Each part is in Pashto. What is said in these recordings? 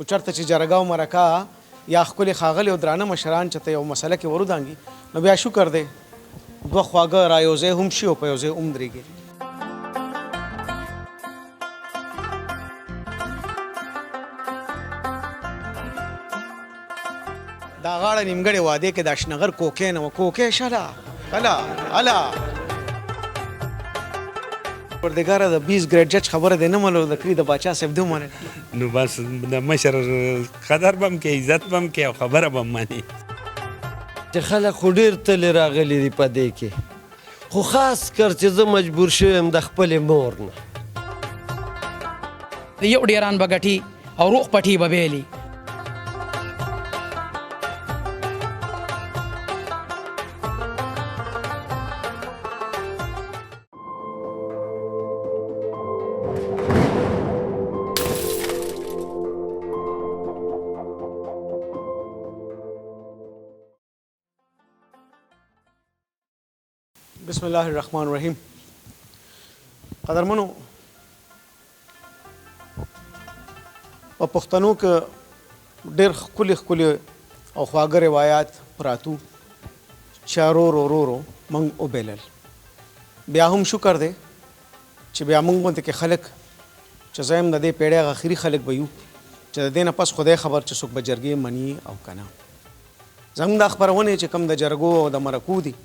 چرته چې جرګه او مرکه یا ښکلي ښاغلي او درانه مشران چې ته یو مسله کې ورودانګي، نو بیا شکر دی دوه خواږه را یو ځای هم شي او په یو ځای هم درېږي. دا غاړه نیمګړې وادې کې د اشنغر کوکې نه وه، کوکې شله هله هله. پردګاره د 20 ګریډ جج خبره دې نه منلو، د کلي د باچا صاحب دې ومنل. نو بس د مشر قدر به هم کوې، عزت به هم کوې او خبره به هم منې. چې خلک خو ډېر تلې راغلي دي په دې کې، خو خاص کر چې زه مجبور شوی یم د خپلې مور نه. یو ډېران به ګټي او روغ پټي به بیلي. بسم الله الرحمن الرحیم. قدرمنو، په پښتنو کې ډېر ښکلي ښکلي او خواږه روایات پراتو چې ورو ورو ورو موږ وبېلل. بیا هم شکر دی چې بیا موږ غوندې کې خلک چې زه یم د دې پېړۍ هغه اخري خلک به یو چې د دې نه پس خدای خبر چې څوک به جرګې مني او که نه. زموږ دا خپرونې چې کوم د جرګو او د مرکو دي،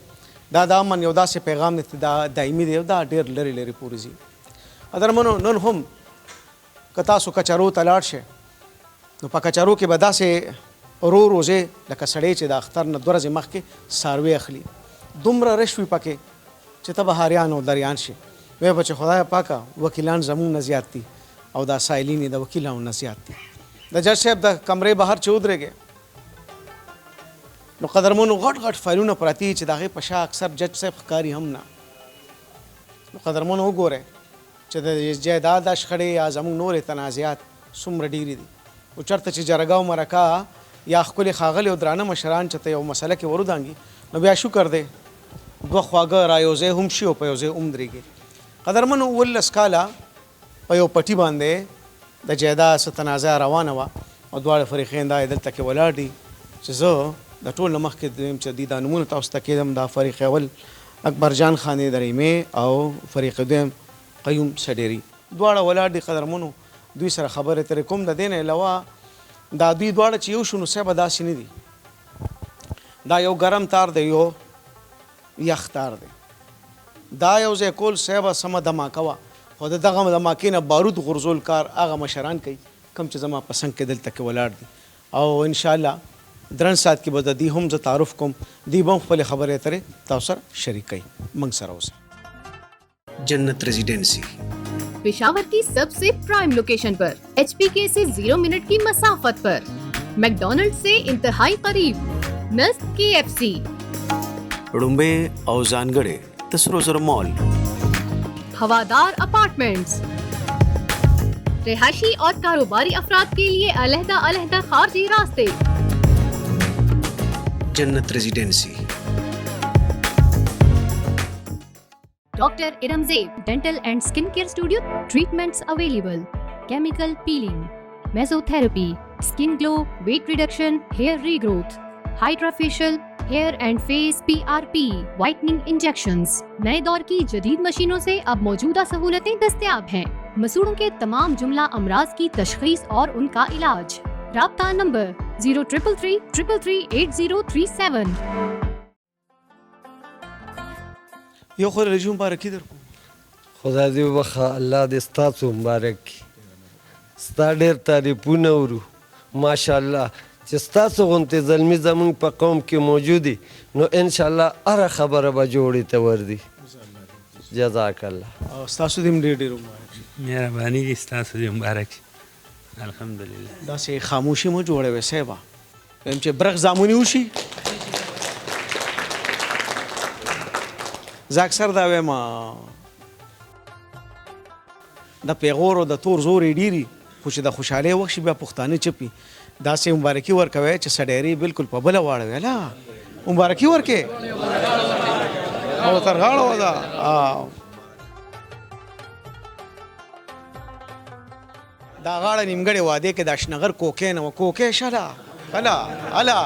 دا د امن یو داسې پیغام دی چې دا دایمي دی او دا ډېر لرې لرې پورې ځي. قدرمنو، نن هم که تاسو کچرو ته لاړ شئ نو په کچرو کې به داسې ورو ورو ځئ لکه سړی چې د اختر نه دوه ورځې مخکې څاروی اخلي. دومره رش وي پکې چې ته به هاریان او دریان شې، وایي به چې خدای پاکه وکیلان زموږ نه زیات دي او دا سایلین یې د وکیلانو نه زیات دي. د جج صاحب د کمرې بهر چې ودرېږې نو قدرمنو غټ غټ فایلونه پراته دي چې د هغې په شا اکثر جج صاحب ښکاري هم نه. نو قدرمنو وګورئ چې د جایداد دا شخړې یا زموږ نورې تنازعات څومره ډېرې دي. او چېرته چې جرګه او مرکه یا ښکلي ښاغلي او درانه مشران چې ته یو مسله کې ورودانګي نو بیا شکر دی دوه خواږه را یو ځای هم شي او په یو ځای هم درېږي. قدرمنو، 17 کاله په یو پټي باندې د جایداد څه تنازعه روانه وه او دواړه فریقین دا یې دلته کې ولاړ دي چې زه د ټول نه مخکې یم چې دوی دا نومونه تاسو ته کېدم. دا فریق اول اکبر جان خان د ریمې او فریق دویم قیوم سډېري، دواړه ولاړ دي. قدرمنو، دوی سره خبرې اترې کوم. د دې نه علاوه دا دوی دواړه چې یو شو نو صاحب داسې نه دي، دا یو ګرم تار دی یو یخ تار دی. دا یو ځای کول صاحب سمه دماکه وه، خو د دغه دماکې نه بارود غورځول کار هغه مشران کوي کوم چې زما په څنګ کې دلته کې ولاړ دي. او انشاءالله درن ساعت کې به د دوی هم زه تعارف کوم، دوی به هم خپلې خبرې اترې تاسو سره شریک کوي. موږ سره اوسئ. جنت रेजिडेंसी पेशावर की सबसे prime location पर, एचपीके से 0 मिनट की मसाफत पर, मैकडोनल्ड से इंतहाई करीब, नज़द केएफसी। ړومبی او ځانګړی د سرو زرو مال، हवादार अपार्टमेंट्स، रिहायशी और कारोबारी अफराद के लिए अलहदा अलहदा खारजी रास्ते। जन्नत residency. Doctor Iram Zeb dental and skin care studio, treatments available, chemical peeling, mesotherapy, skin glow, weight reduction, hair regrowth, hydrafacial, hair and face PRP, whitening injections. नए दौर की जदीद मशीनों से अब मौजूदा सहूलतें दस्तयाब हैं। मसूड़ों के तमाम जुमला अमराज की तशखीस और उनका इलाज। राब्ता नंबर 03333338037। یو خو رژیم مبارکي درکوم. خدای دې وبخښه، الله دې ستاسو مبارک کړي. ستا ډېر تعریفونه اورو، ماشاءالله چې ستاسو غوندې زلمي زموږ په قوم کې موجود دي، نو انشاءالله هره خبره به جوړې ته ورځي. جزاک الله. او ستاسو دې هم ډېر ډېر مبارک شي. مهرباني دي، ستاسو دې مبارک شي. الحمدلله. داسې خاموشي مو جوړوي صاحبه، وایم چې برق زامنې وشي. زه اکثر دا وایم د پیغور او د تور زور یې ډېري، خو چې د خوشحالۍ وخت شي بیا پښتانه چپي. داسې مبارکي ورکوي چې سډېري بالکل په بله واړوي. لا مبارکي ورکې او تر غاړه وځه. دا غاړه نیمګړې وعدې کې د اشنغر کوکې نه وه، کوکې شله هله هله.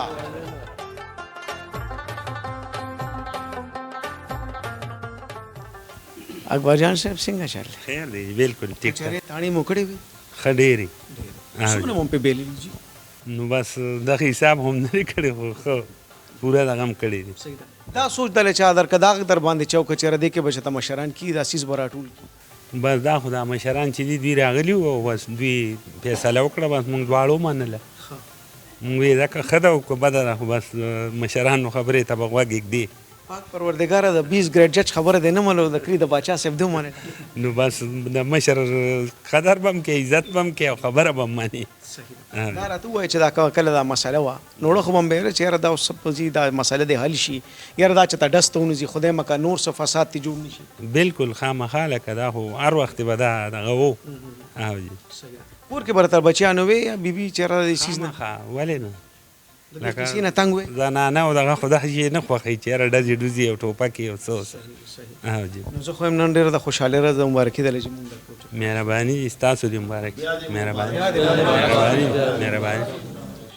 اکبر جان صاحب څنګه چل دی؟ خیر دی، بالکل ټیک. کچرې تاڼې مو کړې وي؟ ښه ډېرې. څومره مو پرې بېللي جي؟ نو بس دغه حساب هم نه دی کړی، خو ښه پوره دغه هم کړی دی. دا سوچ دله چا درکړه، دا در باندې چا وکړه چې یاره دې کې به چېرته مشران کېږي، دا څیز به راټول کړي؟ بس دا خو دا مشران چې دي دوی راغلي وو او بس دوی فیصله وکړه، بس موږ دواړو ومنله. موږ ویې دا که ښه ده او که بده ده، خو بس مشرانو خبرې ته به غوږ ږدې. پاک پروردګاره د 20 ګریډ جج خبره دې نه منله، د کلي د باچا صاحب دې ومنله. نو بس د مشر قدر به هم کوې، عزت به هم کوې او خبره به هم منې. صحیح ده. دا راته ووایه چې دا کله دا مسله وه، نو ړه خو به هم ویل چې یاره دا اوس څه په ځي، دا مسله دې حل شي، یاره دا چې ته ډز ته ونه ځي، خدای مه که نور څه فساد ترې جوړ نه شي. بلکل خامخا، لکه دا خو هر وخت به دا دغه وو. او جي. صحیح ده. کور کې به راته بچیانو وې یا بیبي چې یاره دې څیز نه؟ خامخا، ولې نه؟ د دې کیسې نه تنګ وې؟ زنانه او دغه خو داسې شی نه خوښوي چې یاره ډزې ډوزې او ټوپکې او څه څه. او جي. نو زه خو یم نن ډېره د خوشحالۍ ورځ ده، مبارکي ده چې مونږ درکو. مهرباني دي، ستاسو دې مبارک. مهرباني مهرباني مهرباني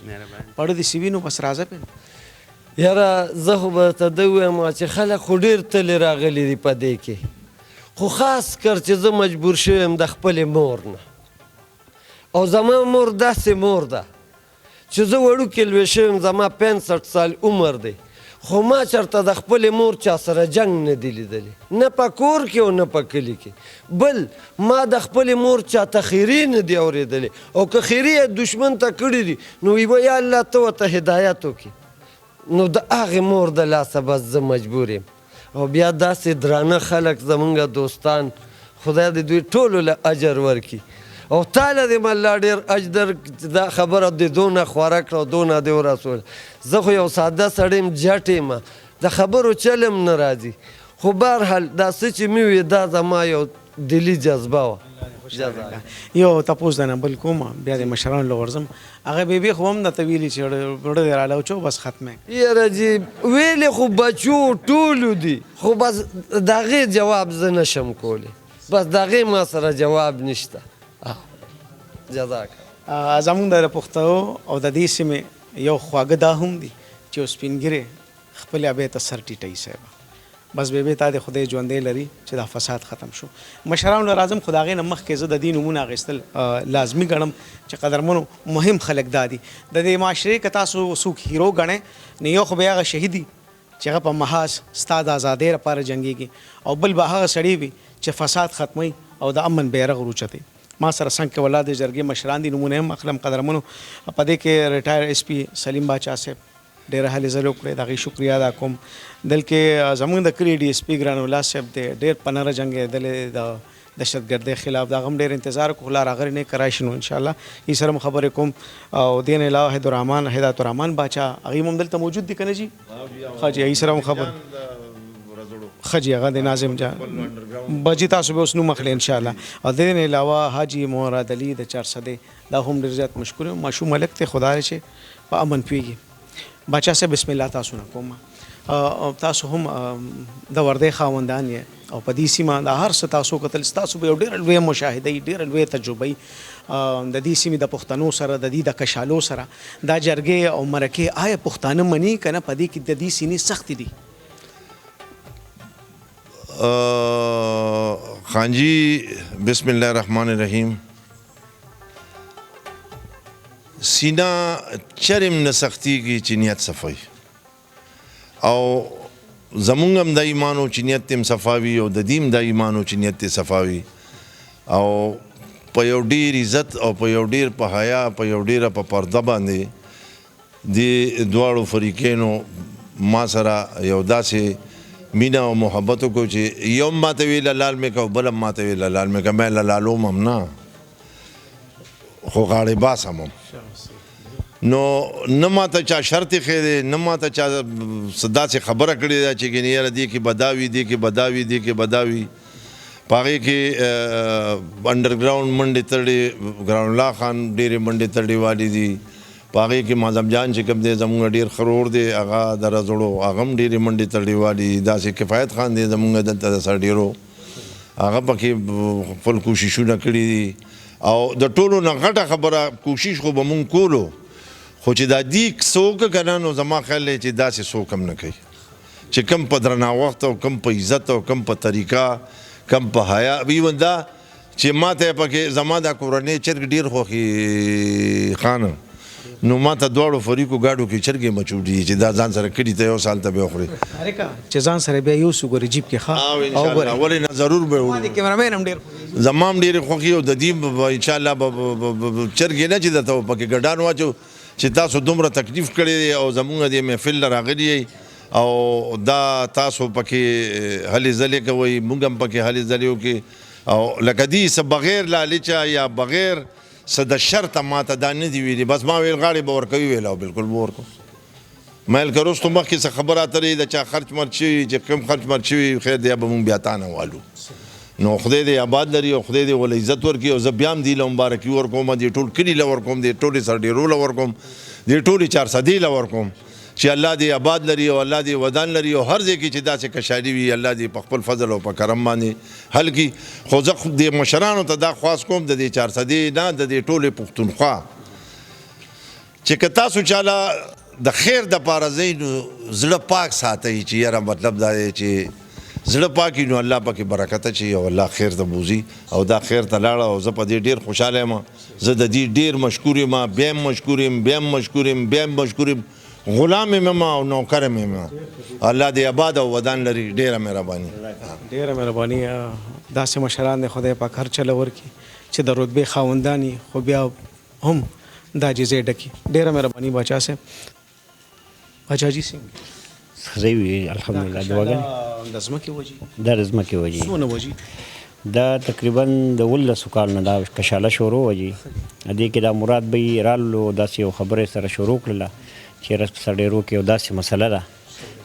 مهرباني. پړه دې سوي نو بس راځه پې. یاره زه خو به درته ده ووایم چې خلک خو ډېر تلې راغلي دي په دې کې، خو خاص کر چې زه مجبور شوی یم د خپلې مور نه، او زما مور داسې مور ده چې زه وړوکی لوی شوی یم، زما 65 سال عمر دی، خو ما چېرته د خپلې مور چا سره جنګ نه دی لیدلی، نه په کور کې او نه په کلي کې. بل ما د خپلې مور چاته خیرې نه دی اورېدلی، او که خیرې یې دښمن ته کړي دي نو وایي یا الله ته ورته هدایت وکړي. نو د هغې مور د لاسه بس زه مجبور یم. او بیا داسې درانه خلک زمونږ دوستان، خدای دې دوی ټولو له اجر ورکړي، او تاله دې هم الله ډېر اجر درکړي چې دا خبره دې دونه خوره کړه او دونه دې ورسوله. زه خو یو ساده سړی یم، جټ یم، د خبرو چل هم نه راځي، خو بهرحال دا څه چې مې وویل دا زما یو دلي جذبه وه. یو تپوس درنه بل کوم، بیا دې مشرانو له ورځم. هغه بیبي خو هم درته ویلي چې وړه دې راله وچو بس ختمه. یاره جي ویلې خو بچو ټولو دي، خو بس د هغې جواب زه نه شم کولی، بس د هغې ما سره جواب نشته. جزاک. زمونږ د پښتو او د دې سیمې یو خواږه دا هم دي چې یو سپین ږیری خپلې ابۍ ته سر ټیټوي. صاحبه بس بیبي تا دې خدای ژوندی لري چې دا فساد ختم شو. مشرانو له راځم، خو د هغې نه مخکې زه د دې نومونه اخیستل لازمي ګڼم چې قدرمنو مهم خلک دا دي د دې معاشرې. که تاسو څوک هیرو ګڼئ نو یو خو به هغه شهید وي چې هغه په محاذ ستا د ازادۍ لپاره جنګېږي، او بل به هغه سړی وي چې فساد ختموي او د امن بیرغ وروچتوي. ما سره څنګ کې والله د جرګې مشران دي، نومونه هم اخلم قدرمنو. په دې کې ریټایر اس پي سلیم باچا صاحب ډېره هلې ځلې وکړې، د هغې شکریه ادا کوم. دلکې زمونږ د کلي ډي اس پي ګران الله صاحب دی، ډېر په نره جنګېدلی د دهشتګردۍ خلاف، د هغه هم ډېر انتظار وکړو، خو لا راغلی نه که راشي نو انشاءالله یې سره هم خبرې کوم. او دې نه علاوه هدایت الرحمان باچا هغوی هم دلته موجود دي که نه جي؟ ښه جي، هغوی سره هم خبرې. ښه جي، هغه د ناظم جان بجي تاسو به اوس نوم اخلئ انشاءالله. او دې نه علاوه حاجي مراد علي د چارسدې، دا هم ډېر زیات مشکور ماشوم هلک دی، خدای چې په امن پوهېږي. باچا صاحب بسم الله تاسو نه کوم، تاسو هم د وردۍ خاوندان یې او په دې سیمه د هر څه تاسو کتل، ستاسو به یو ډېره لویه مشاهده وي، ډېره لویه تجربه وي د دې سیمې د پښتنو سره، د دې د کشالو سره. دا جرګې او مرکې آیا پښتانه مني که نه؟ په دې کې د دې سینې سختې دي. خانجی بسم الله الرحمن الرحیم. سینه چرم نه سختیږي چې نیت صفا وي، او زمونږ هم دا ایمان و چې نیت هم صفا وي، او د دې هم دا ایمان و چې نیت یې صفا وي، او په یو ډېر عزت او په یو ډېر په حیا، په یو ډېره په پرده باندې دې دواړو فریقینو ما سره یو داسې مینه او محبت وکړو چې یو هم ماته ویل لال مې که او بل هم ماته ویل لال مې که، مې لالوم هم نه خو غاړې باس هم وم. نو نه ماته چا شرط ایښی دی، نه ماته چا څه داسې خبره کړې ده چې ګنې یاره دې کې به دا وي، دې کې به دا وي، دې کې به دا وي. په هغې کې انډرګراونډ منډې تړې، ګران الله خان ډېرې منډې تړې والي دي. په هغې کې معظم جان چې کوم دی زمونږ ډېر ښه ورور دی، هغه د رزړو، هغه هم ډېرې منډې تړې والي دي. داسې کفایت خان دی زمونږ دلته د سرډېرو، هغه پکې خپل کوششونه کړي دي. او د ټولو نه غټه خبره کوشش خو به مونږ کولو، خو چې دا دی څوک که نه نو زما خیال دی چې داسې څوک هم نه کوي چې کم په درناوښت او کم په عزت او کم په طریقه کم په حیا. ایون دا چې ما ته پکې زما دا کورنۍ چرګ ډېر خوښي خانه، نو ما ته دواړو فریقو ګاډو کې چرګې مچوډي چې دا ځان سره کلي ته یو سال ته بیا وخوري. طارقه چې ځان سره بیا یوسو ګورې جیب کې ښه او انشاءالله ولې نه ضرور به وړو. کیمرامین هم ډېر زما هم ډېرې خوښي او د دې انشاءالله چرګې نه چې درته پکې ګډان واچو چې تاسو دومره تکلیف کړی دی او زمونږ دې محفل له راغلي یئ او دا تاسو پکې هلې ځلې کوئ، موږ هم پکې هلې ځلې وکړي او لکه دې څه بغیر لالچه یا بغیر څه د شرطه ما ته دا نه دي ویلي، بس ما ویل غاړې به ورکوي، ویل او بالکل به ورکوم. ما ویل که وروستو مخکې څه خبره اترې د چا خرچ مرچ شوي چې کوم خرچ مرچ شوي خیر دی به موږ بیا تا نه والو. نو خدای دې آباد لري او خدای دې وله عزت ورکړي او زه بیا هم دې له مبارکي ورکوم، دې ټول کلي له ورکوم، دې ټولې سرډېرو له ورکوم، دې ټولې چارسدې له ورکوم چې الله دې آباد لري او الله دې ودان لري او هر ځای کې چې داسې کشالي وي الله دې په خپل فضل او په کرم باندې حل کړي. خو زه دې مشرانو ته دا خواست کوم د دې چارسدې نه د دې ټولې پښتونخوا چې که تاسو چاله د خیر دپاره ځئ نو زړه پاک ساتئ چې یاره مطلب دا دی چې زړه پاک وي نو الله پکې برکت اچوي او الله خیر ته بوځي او دا خیر ته لاړه او زه په دې ډېر خوشحاله یم، زه د دې ډېر مشکور یم، بیا هم مشکور یم، بیا هم مشکور یم، بیا هم مشکور یم، غلام یم او نوکر یم. الله دې آباد او ودان لري. ډېره مهرباني. ډېره مهرباني. داسې مشران دې خدای پاک هر چا له ورکړي چې د رتبې خاوندان یي خو بیا هم دا جزې ډکي. ډېره مهرباني باچا صاحب. باچا جي څنګه؟ ښه وي الحمدلله. دعاګانې د ځمکې وجې؟ دا د ځمکې وجې. څونه وجې؟ دا تقریبا د 18 کال نه دا کشاله شروع وه جي. دې کې دا مراد به یې راللو داسې یو خبره یې سره شروع کړله چې یاره په سرډېرو کې یو داسې مسله ده.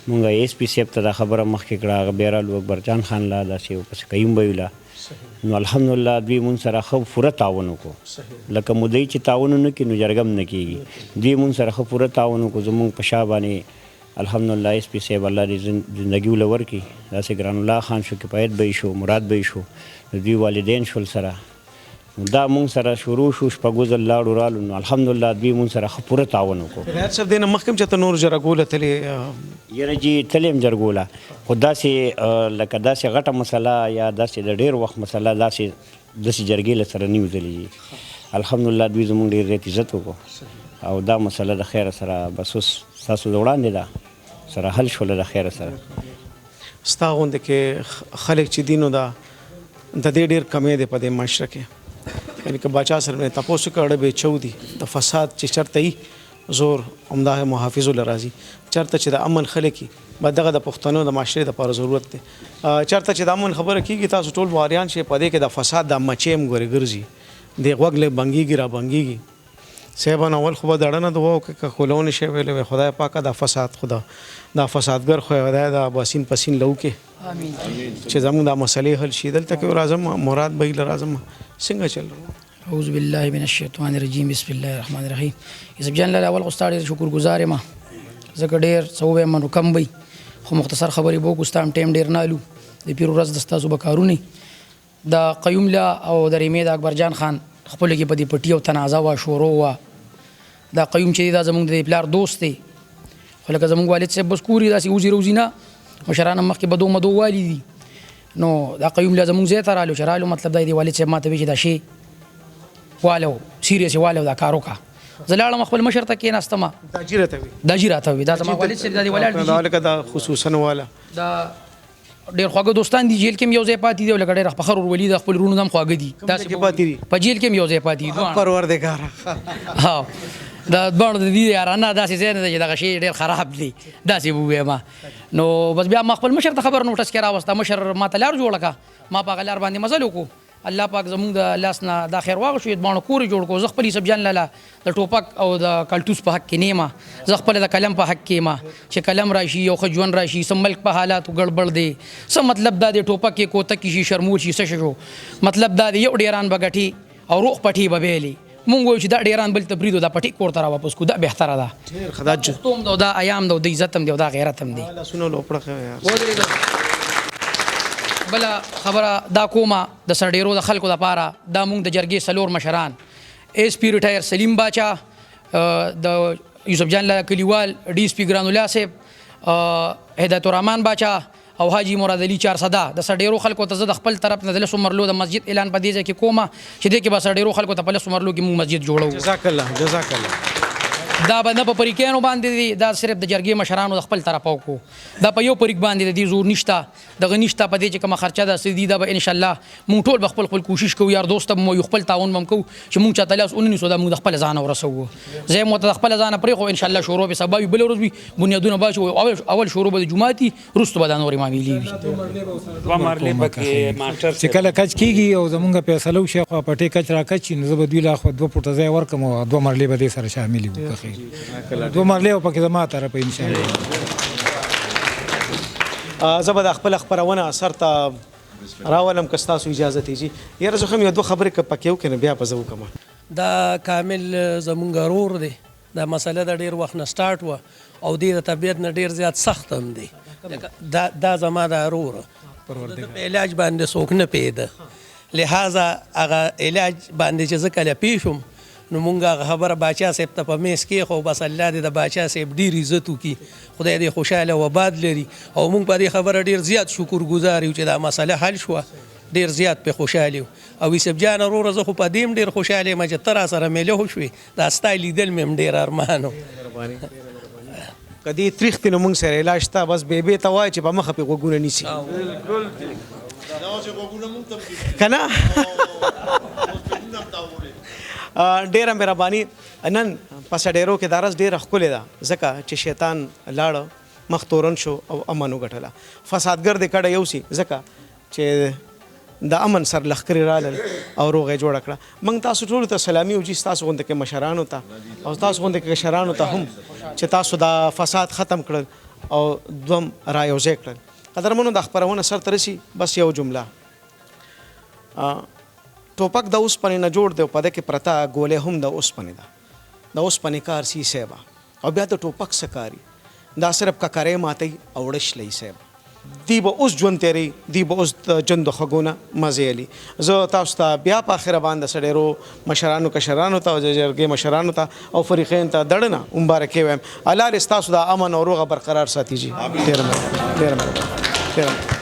مونږ ایس پي صاحب ته دا خبره مخکې کړه، هغه بیا رالو اکبر جان خان له داسې یو پسې قیوم به له. نو الحمدلله دوی مونږ سره ښه پوره تعاون وکړو، لکه مدعي چې تعاون ونه کړي نو جرګه هم نه کېږي. دوی مونږ سره ښه پوره تعاون وکړو، زمونږ په شا باندې الحمدلله ایس پي صاحب الله دې زندګي وله ورکړي. داسې ګران الله خان شو، کفایت به یې شو، مراد به یې شو، د دوی والدین شول سره. نو دا مونږ سره شروع شو، شپږو ځل لاړو رالو، نو الحمدلله دوی مونږ سره ښه پوره تعاون وکړو. هدایت صاحب دې نه مخکې هم چېرته نور جرګو له تلې؟ یاره جي تللی یم جرګو له، خو داسې لکه داسې غټه مسله یا داسې د ډېر وخت مسله داسې جرګې له سره نه یو تللي جي. الحمدلله دوی زمونږ ډېر زیات عزت وکړو او دا مسله د خیره سره بس اوس ستاسو د وړاندې ده سره حل شوله د خیره سره. ستا غوندې کې خلک چې دي نو دا د دې ډېر کمی دی په دې معاشره کې، یعنې که باچا سره مې تپوس وکړ اړه بې چو دي، د فساد چې چېرته وي زور همدا محافظو له راځي، چېرته چې د امن خلک وي به دغه د پښتنو د معاشرې دپاره ضرورت دی. چېرته چې د امن خبره کېږي تاسو ټول واریان شئ په دې کې د فساد دا مچۍ هم ګورې ګرځي، دې غوږ له بنګېږي را بنګېږي. صاحبان اول خو به د اړنه دعا وکړه که ښکلونې شی ویلی وای خدای پاکه دا فساد خدا دا فسادګر خو خدای دا باسین پسین له وکړي چې زموږ دا مسلې حل شي. دلته کې راځم مراد به یې له راځم څنګه چل؟ اعوذ بالله من الشیطان الرجیم بسم الله الرحمن الرحیم. یوسف جان لالا اول خو ستا ډېر شکر ګزار یم، ځکه ډېر څه ووایم نو کم به وي، خو مختصر خبرې به وکړو، ستا هم ټایم ډېر نه الو، د پیر ورځ د ستاسو به کارونه. د قیوم له او د ریمې د اکبر جان خان خپلو کې په دې پټي او تنازع وه شروع وه. دا قیوم چې دی دا زموږ د دې پلار دوست دی، خو لکه زموږ والد صاحب بس کوري داسې وځي روځي نه، مشران هم مخکې بدو مدو والي دي. نو دا قیوم له زموږ ځای ته رالو، چې رالو مطلب دا دی والد صاحب ماته وی چې دا شی والو سیریس یې والو دا کار وکړه. زه لاړم خپل مشر ته کېناستم. دا جي راته وي، دا جي راته وي، دا زما والد صاحب دا دی ولاړ دي دا لکه دا خصوصا والا دا ډېر خواږه دوستان دي، جیل کې هم یو ځای پاتې دي او لکه ډېر په ښه ورورولي د خپل وروڼو هم خواږه دي، داسې پاتې دي په جیل کې هم یو ځای پاتې دي. پروردګاره ها دا دواړو د دې یارانه داسې ځای نه دی چې دغه شی ډېر خراب دی داسې به ووایم. نو بس بیا ما خپل مشر ته خبر نوټس کې راوسته، مشر ما ته لار جوړه کړه، ما په هغه لار باندې مزل وکړو، الله پاک زموږ د لاس نه دا خیر واغشو، دواړو کور یې جوړ کړو. زه خپل یوسف جان لالا د ټوپک او د کلټوس په حق کې نه یم، زه خپله د قلم په حق کې یم چې قلم راشي یو ښه ژوند راشي، څه ملک په حالاتو ګړبړ دی، څه مطلب دا دی ټوپک یې کوتک شي شرمول شي څه شو، مطلب دا دی یو ډېران به ګټي او روغ پټي به بیلي. مونږ وایو چې دا ډېران بل ته پرېږدو، دا پټي کور ته را واپس کړو، دا بهتره ده. ډېر ښه، دا پښتو هم ده او دا ایام ده او دا عزت هم دی او دا غیرت هم دی. لاسونه لوپړه یار. ودرېږه. بله خبره دا کومه د سرډیرو د خلکو دپاره، دا موږ د جرګې څلور مشران، ایس پي ریټایر سلیم باچا، د یوسف جان لالا کلیوال، ډي اس پي ګران الله صاحب، هدایت الرحمن باچا او حاجي مراد علي چارسده، د سرډیرو خلکو ته زه د خپل طرف نه د لسو مرلو د مسجد اعلان په دې ځای کې کومه چې دې کې به سرډیرو خلکو ته په لسو مرلو کې موږ مسجد جوړوو. جزاک الله، جزاک الله. دا به نه په پریکانو باندې دي، دا صرف د جرګې مشرانو د خپل طرفه وکړو. دا په یو پریک باندې د دې زور نشته، دغه نشته په دې چې کومه خرچه ده څه دي، دا به ان شاء الله موږ ټول به خپل خپل کوشش کوو، یار دوست به مو یو خپل تعاون به هم کوو چې موږ چاته لاس ونه نیسو، دا موږ د خپل ځانه ورسوو. ځای مو ته د خپل ځانه پرېښو، ان شاء الله شروع به سبا وي، بله ورځ وي، بنیادونه به اچوو، اول شروع به د جومات وي، وروسته به دا نورې معاملې وي. دوه مرلې پکې ماسټر چې کله کچ کېږي او زمونږ فیصله وشي، خو پټې کچ را کچ شي، نو زه به دوی له اخوا 2 فوټه ځای ورکړم او 2 مرلې به دې سره شاملې وي. که خیر 2 مرلې به پکې زما طرفه ان شاء الله. زه به دا خپله خپرونه سر ته راولم که ستاسو اجازه وي جي. یاره زه خو هم یو دوه خبرې که پکې وکړې نو بیا به زه وکړم. دا کامل زمونږ ورور دی، دا مسله د ډېر وخت نه سټارټ وه او دې د طبیعت نه ډېر زیات سخت هم دی. دا زما د ورور د په علاج باندې څوک نه پوهېده، لهذا هغه علاج باندې چې زه کله پوه شوم نو مونږ هغه خبره باچا صاحب ته په میز کېښو، بس الله دې د باچا صاحب ډېر عزت وکړي، خدای دې خوشحاله او آباد لري. او مونږ په دې خبره ډېر زیات شکر ګزار یو چې دا مسله حل شوه، ډېر زیات پې خوشحال یو. او یوسف جان وروره زه خو په دې هم ډېر خوشحال یم چې ته را سره میله شوې، دا ستا لیدل مې هم ډېر ارمان و. که دې تریخ دی نو مونږ سره علاج شته، بس بیبې ته وایه چې په مخه پې غوږونه نیسي که نه. ډېره مهرباني. نن په سډیرو کې دا ورځ ډېره ښکلې ده، ځکه چې شیطان لاړه، مخ تورن شو او امن وګټله. فسادګر دې کډه یوسي، ځکه چې د امن سر لښکرې رالل او روغه یې جوړه کړه. موږ تاسو ټولو ته سلامي وجي، ستاسو غوندې کې مشرانو ته او ستاسو غوندې کې کشرانو ته هم چې تاسو دا فساد ختم کړل او دوم را یوځای کړل. قدرمنو دا خپرونه سر ته رسي، بس یو جمله. ټوپک د اوسپنې نه جوړ دی او په ده کې پرته ګولۍ هم د اوسپنې ده. د اوسپنې کار سی صاحبه، او بیا د ټوپک څه کاري؟ دا صرف ککرۍ ماتوي او اوړه شلوي صاحب. دی به اوس ژوند تېروي، دی به اوس د ژوند د خوږو نه مزې علي. زه تاسو ته بیا په اخره باندې سړیرو مشرانو کشرانو ته او د جرګې مشرانو ته او فریقین ته دړنه مبارکي وایم. الله دې ستاسو د امن او روغه برقرار ساتي جي. ډېره مهرباني، ډېره مهرباني، ډېره مهرباني.